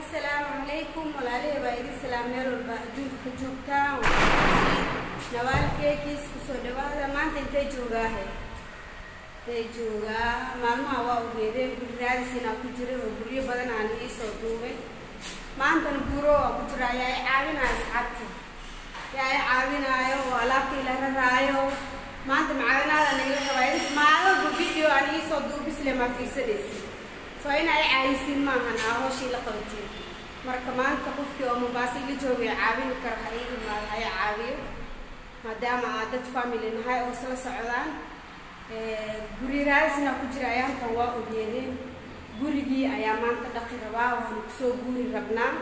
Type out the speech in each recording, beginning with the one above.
Assalaamu calaykum, walaalihii baa idin salaam meel walba adduunka ka joogtaan. Nawaal Keekis kusoo dhawaada. Maanta intay joogaahe? Intay joogaa? Maalmaha waa ogeedeen guri raadis inaa ku jiray oo guryo badan aan iisoo duubay. Maantana guuro waa ku jira. Ayaa i caawinaayo, asxaabti? Yaa i caawinaayo oo alaabta ila raraayo? Maanta macaawinaada nagala rabaa. Idinka maalin walba video aan iisoo duubisle maa fiirsanaysin, soo inaa i caayisiin maahan, aa hooshii la qabatiin. Marka maanta qofkii oo Mombaaso ila joogay caawini karo ha ii imaado, ha i caawiyo, maadaama aa dad family nahay oo isla socdaan. Guri raadisna ku jira ayaankan, waa ogeedeen. Gurigii ayaa maanta dhaqi rabaa, waanu kusoo guuri rabnaa.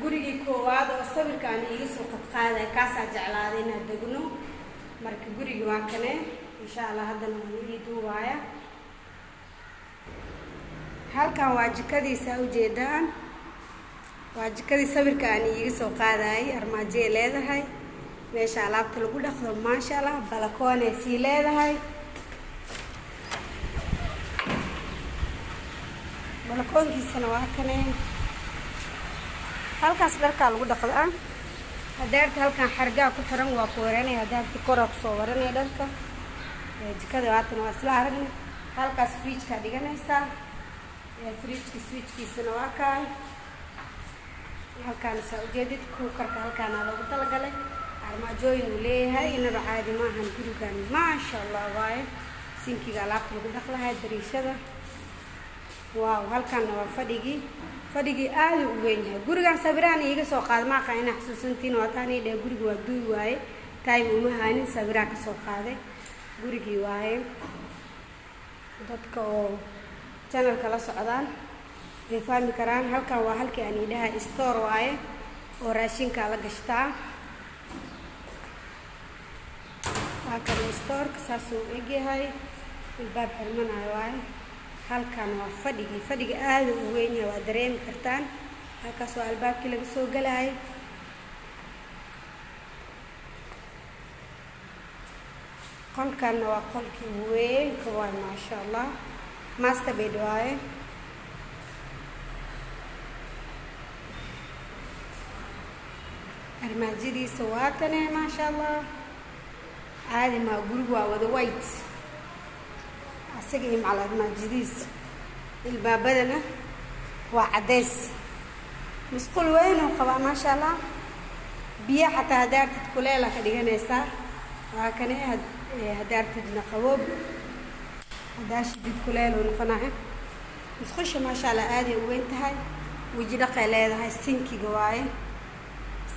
Gurigii koowaad oo sawirka aan iiga soo qadqaaday, kaasaa jeclaaday inaan degno. Marka gurigii waa kane, insha Allah haddana waan ii duubaaya. Halkan waa jikadiisa, ujeedaan, waa jikadii sawirka aan iiga soo qaadayay. Armaajay leedahay, meesha alaabta lagu dhaqdo, maasha Allah. Balakoonay sii leedahay, balakoonkiisana waa kane. Halkaas dharkaa lagu dhaqdaa. Hadaarta halkan xargaa ku xiran, waa ku waranaya. Hadaarta koraa kusoo waranaya dharka. Jikada waatan, waa isla aragnay. Halkaas fridge-kaa dhiganaysaa, fridge-ka switch-kiisana waa kaay. Halkaan saa ujeedid cooker-ka halkaana loogu talagalay. Armaajooyin uu leeyahay, inaba caadi maahan gurigan, maasha Allah waaye. Sink-iga alaabta lagu dhaqlahay, dariishada, wow. Halkaana waa fadhigii. Fadhigii aada u weyn yahay gurigan. Sawiraan iiga soo qaada, maaqa inaa xasuusantiin, waa taan ii dheh guriga waa duuy waaye, time uma haanin, sawiraan kasoo qaaday. Gurigii waaye. Dadka oo channel-ka la socdaan way fahmi karaan. Halkan waa halkii aan idhaha store waaye oo raashinkaa la gashtaa. Waa kan store-ka, saasuu egyahay, ilbaab xirmanayo waaye. Halkan waa fadhigii. Fadhiga aada u weyn yahay, waa dareemi kartaan. Halkaas waa albaabkii laga soo galaayay. Qolkanna waa qolkii weynka waay, maasha Allah, master bed waaye. Armaajadiisa waa tane, maasha Allah, caadi maa. Gurigu waa wada white, asaga iyo macal armaajadiisa. Ilbaabadana waa caddeys. Musqul weyn uu qabaa, maasha Allah. Biyo xataa hadaartid kuleela ka dhiganaysaa, waa kane. Hadaartidna qaboob, hadaa shidid kuleel uu noqonayo. Musqusha, maasha Allah, aaday u weyn tahay. Weji dhaqay leedahay. Sink-iga waaye.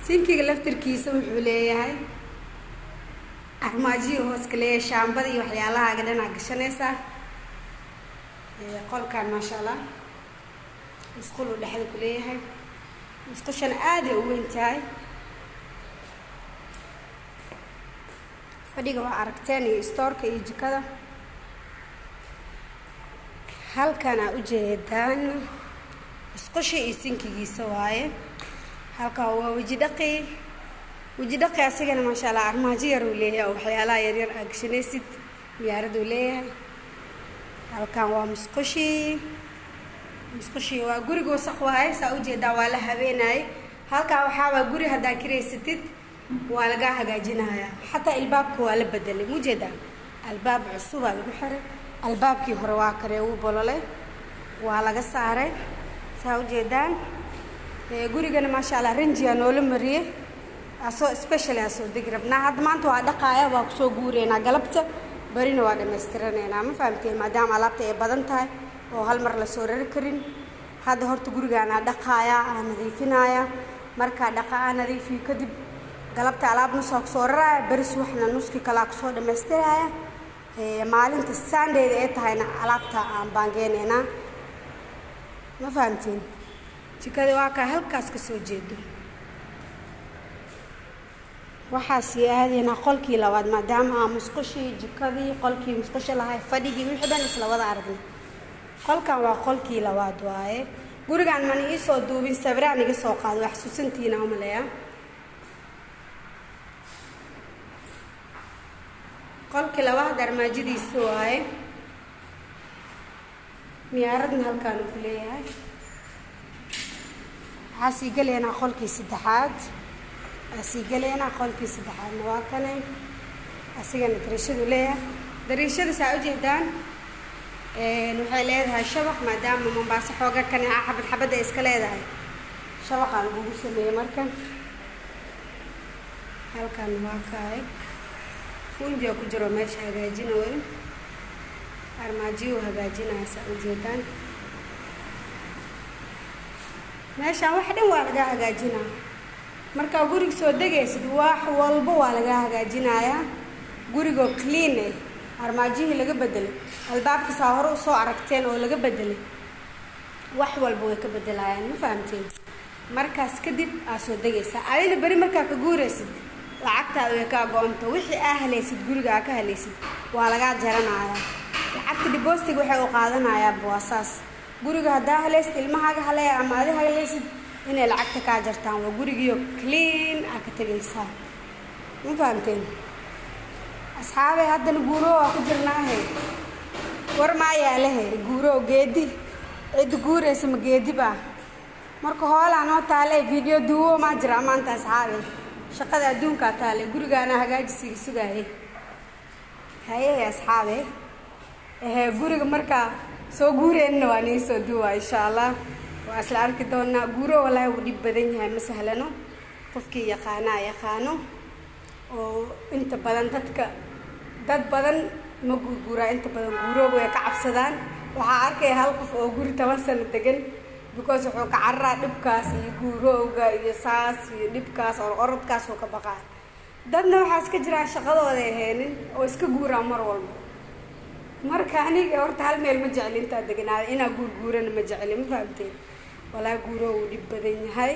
Sink-iga laftirkiisa wuxuu leeyahay armaajiyo hooska leeyahay, shaambada iyo waxyaalahaaga dhanaa gashanaysaa. Qolkan, maasha Allah, musqul uu dhexda ku leeyahay. Musqushana aaday u weyn tahay. Fadhiga waa aragteen iyo store-ka iyo jikada. Halkanaa ujeedaan musqusha iyo sink-igiisa waaye. Halkan waa weji dhaqi. Weji dhaqi asigana, maasha Allah, armaajo yar uu leeyahay oo waxyaalaha yaryar aa gashanaysid, miyaarad uu leeyahay. Halkan waa musqushii. Musqushii waa guriga, wasaq waaye, saa ujeedaa, waa la habeenayay. Halkaa waxaabaa guri haddaa kiraysatid waa lagaa hagaajinayaa. Xataa albaabka waa la bedelay, mujeedaa, albaab cusubaa lagu xiray. Albaabkii hore waa karee, wuu bololay, waa laga saaray, saa ujeedaan. Gurigana, maasha Allah, rinjiyaa noola mariyey, asoo special aa soo degi rabnaa. Hadda maanta waa dhaqaaya, waa kusoo guureynaa galabta, barina waa dhammaystiranaynaa, ma fahamteen? Maadaama alaabta ay badan tahay oo hal mar lasoo rari karin, hadda horta gurigaanaa dhaqaaya, aa nadiifinaya. Markaa dhaqa, aa nadiifiyo, kadib galabta alaab nus aa kusoo raraya, beri subaxna nuskii kalaa kusoo dhammaystiraya. Maalinta Sunday-da ay tahayna alaabta aan baangeynaynaa, ma fahamteen? Jikada waa kaa halkaas kasoo jeedo. Waxaa sii aadaynaa qolkii labaad, maadaama aan musqushii, jikadii, qolkii musqusha lahay, fadhigii, wixii dhan isla wada aragnay. Qolkan waa qolkii labaad waaye. Gurigaan mana iisoo duubin, sawiraan iga soo qaado, wax xasuusantiina umaleeya. Qolkii labaad armaajadiisa waaye. Miyaaradna halkaan uu ku leeyahay. Waxaa sii galaynaa qolkii saddexaad. Waa sii galaynaa qolkii saddexaadna, waa kane. Asigana dariishadu leeyahay. Dariishada saa ujeedaan waxay leedahay shabaq, maadaama Mombaaso xooga kaneeca xabad xabadda ay iska leedahay, shabaqaa lagugu sameeyey. Marka halkan waa kaay funjia ku jiro, meesha hagaajinayo, armaajiyu hagaajinaya. Saa ujeedaan, meeshaan wax dhan waa laga hagaajinaa. Markaa guriga soo degaysid, wax walba waa laga hagaajinayaa. Gurigoo clean eh, armaajihii laga bedelay, albaabka saa hore usoo aragteen oo laga bedelay, wax walba way ka bedelayaan. Ma fahamteen? Markaas kadib aa soo degaysaa. Adina beri markaa ka guuraysid, lacagtaada way kaa go-onto. Wixii aa halaysid, guriga aa ka halaysid, waa lagaa jaranayaa lacagta deposit-iga. Waxay u qaadanayaanba waa saas. Guriga haddaa halaysid, ilmahaaga haleeya ama adi halaysid, inay lacagta kaa jartaan. Waa gurigiio clean aa ka tegaysaa. Ma fahamteen, asxaabay? Haddana guuro waa ku jirnaahe, war maa yaalahe. Guuro geedi, cidda guuraysa ma geedi ba? Marka hoolaa noo taale, video duwo maa jira maanta, asxaabe. Shaqada adduunkaa taale, gurigaana hagaajisiga sugaaye. Hayehe, asxaabe, ehe, guriga markaa soo guureynana waa nii soo duwa, insha Allah. Waa isla arki doonaa. Guuro walaahi wuu dhib badan yahay, ma sahlano. Qofkii yaqaanaa yaqaano, oo inta badan dadka, dad badan ma guurguuraa. Inta badan guurooga way ka cabsadaan. Waxaa arkaya hal qof oo guri 10 sano degan, because wuxuu ka cararaa dhibkaas iyo guurooga iyo saas iyo dhibkaas or orodkaas uu ka baqaa. Dadna waxaa iska jiraa shaqadooda aheenin oo iska guuraa mar walba. Marka aniga horta hal meel ma jecli intaa deganaada, inaa guurguurana ma jecli. Ma fahamteen? Walaa, guuro uu dhib badan yahay.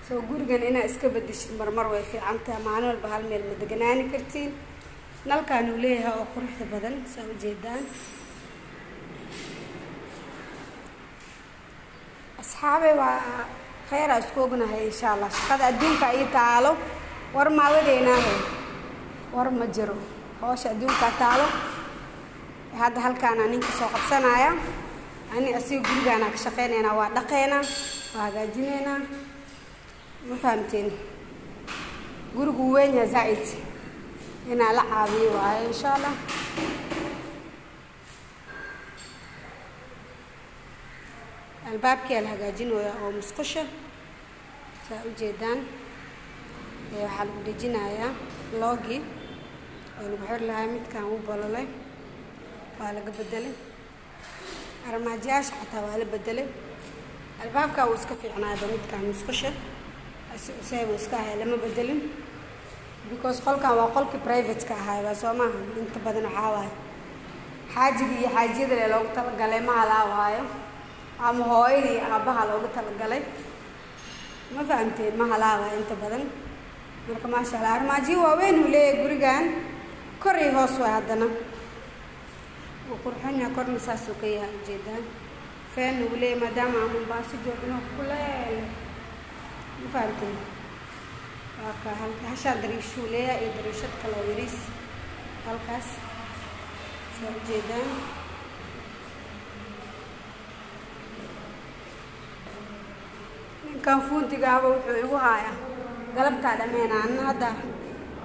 Soo gurigan inaa iska bedeshid marmar way fiican tahay. Maalin walba hal meel ma deganaani kartiin. Nalkaan uu leeyahay oo quruxda badan, saa ujeedaan, asxaabe. Waa kheyraa isku ognahay, insha Allah. Shaqada adduunka ii taalo, war maawadeynaahe, war ma jiro. Howsha adduunkaa taalo. Hadda halkaana ninka soo qabsanaya, ani asiga gurigaana ka shaqeynaynaa, waa dhaqeynaa, waa hagaajineynaa. Ma fahamteen? Gurigu wuu weyn yahay zaa-id, inaa la caawiyo waayo, insha Allah. Albaabkii la hagaajinaya oo musqusha, saa ujeedaan, waxaa lagu dhejinayaa lock-gii oo lagu xiri lahaa. Midkan wuu bololay, waa laga bedelay. Armaajayaasha xataa waa la bedelay. Albaabkaa wuu iska fiicnaaba. Midkan musqusha useeb iska ahay, lama bedelin, because qolkan waa qolkii private-ka ahaayba, soo maaha? Inta badan waxaa waaye xaajiga iyo xaajiyada le loogu talagalay, ma halaawaayo, ama hooyada iyo aabbaha loogu talagalay. Ma fahamteen? Ma halaawaayo inta badan. Marka maasha Allah, armaajiyo waaweyn uu leeyahay gurigan, kor iyo hoos waay. Haddana wuu qurxon yahay, korna saasuu ka yahay, ujeedaan. Fan uu leeyahay, maadaama aan Mombaaso joogno, kuleel. Ma fahamteen? Waa ka halka hashaa dariishuu leeyahay iyo dariishad kale oo yariis halkaas, saa ujeedaan. Ninkan fuuntiga ahba wuxuu igu hayaa galabtaa dhameyna. Anna hadda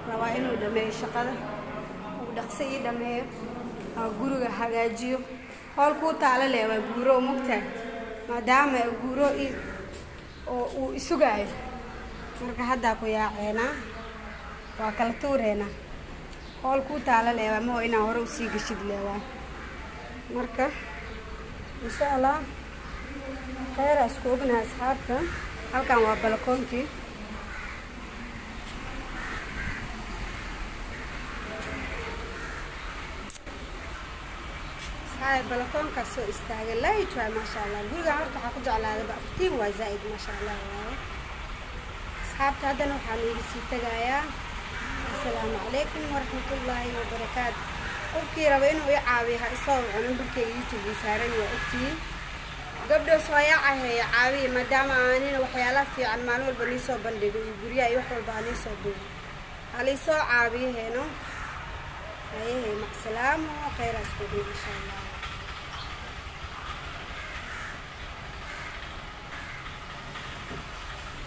rabaa inuu dhameeyo shaqada, uu dhaqso ii dhameeyo, aa guriga hagaajiyo. Hool kuu taalo leh waa guuro, mogtahay? Maadaama guuro i oo uu isugaayo, marka haddaa ku yaaceenaa, waa kala tuureynaa. Hool kuu taalo leh waa maho inaa hore usii geshid leh waa. Marka insha Allah kheyraa isku ognahay, asxaabta. Halkan waa balakoonkii. Asxaabi, balakoonkaas soo istaagay, light waay, maasha Allah. Gurigan horta waxaa ku jeclaadaba aftiin waa zaa-id, maasha Allah waaye. Asxaabta, haddana waxaan iiga sii tegayaa assalaamu calaykum waraxmatullaahi wabarakaatu. Qofkii raba inuu i caawiyo ha isoo waco. Nambarkeyga YouTube ii saaran, waa ogtihiin. Gabdho soo yaacaheeya, caawiya, maadaama aanina waxyaalaha fiican maalin walba nii soo bandhigo iyo guryaha iyo wax walba aan nii soo duubo. Halaisoo caawiyo heeno. Hayehe, macsalaamo, kheyraa isku dhin, insha Allah.